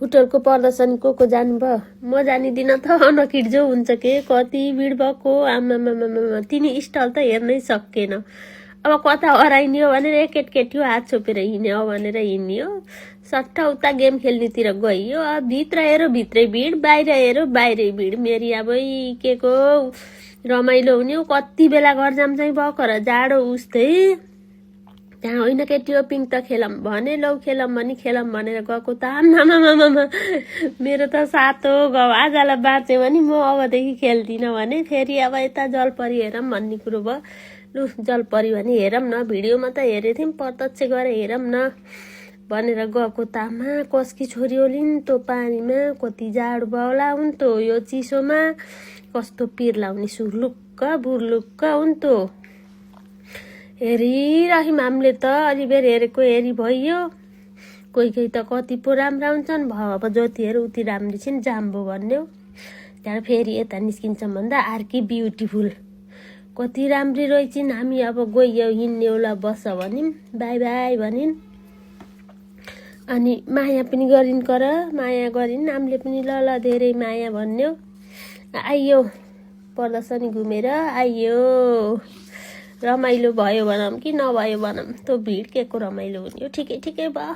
पुटरको प्रदर्शन को जानुभयो म जानिदिन त नकिट जो हुन्छ के कति भिड भएको आमामामामा तिनी स्टल त हेर्नै सकेन अब कता हराइनियो भनेर केटकेटी हात छोपेर हिँड्यो भनेर हिँड्यो सट्टा उता गेम खेल्नेतिर गइयो अब भित्र हेरो भित्रै भिड बाहिर हेरो बाहिरै भिड मेरी अब के को रमाइलो हुने कति बेला घर जाम चाहिँ भर्खर जाडो उस्तै त्यहाँ होइन केटी हो पिङ त खेलम भने लौ खेलम भने खेलम भनेर गएको त आमामामामा मेरो त सातो गाउँ आजलाई बाँच्यो भने म अबदेखि खेल्दिनँ भने फेरि अब यता जलपरी हेरौँ भन्ने कुरो भयो लु जलपरी भने हेरौँ न भिडियोमा त हेरेको थियौँ प्रत्यक्ष गरेर हेरौँ न भनेर गएको त आमा कसकी छोरी होली नि त पानीमा कति जाडो बाउला हुन्थ्यो यो चिसोमा कस्तो पिर लाउने सुर्लुक्क बुर्लुक्क हुन्थ्यो हेरिरह्यौँ हामीले त अलि बेर हेरेको हेरी भइयो कोही कोही त कति पो राम्रा हुन्छन् अब जतिहरू उति राम्री छिन् जाम्बो भन्यो त्यहाँबाट फेरि यता निस्किन्छौँ भन्दा आर्की ब्युटिफुल कति राम्री रहेछन् हामी अब गइयो हिँड्नेउला बस भनिन् बाई बाई भनिन् अनि माया पनि गरिन् कर माया गरिन् हामीले पनि ल ल धेरै माया भन्यो आइयो प्रदर्शनी घुमेर आइयो रमाइलो भयो भनौँ कि नभयो भनौँ त्यो भिड के को रमाइलो हुने हो ठिकै ठिकै भयो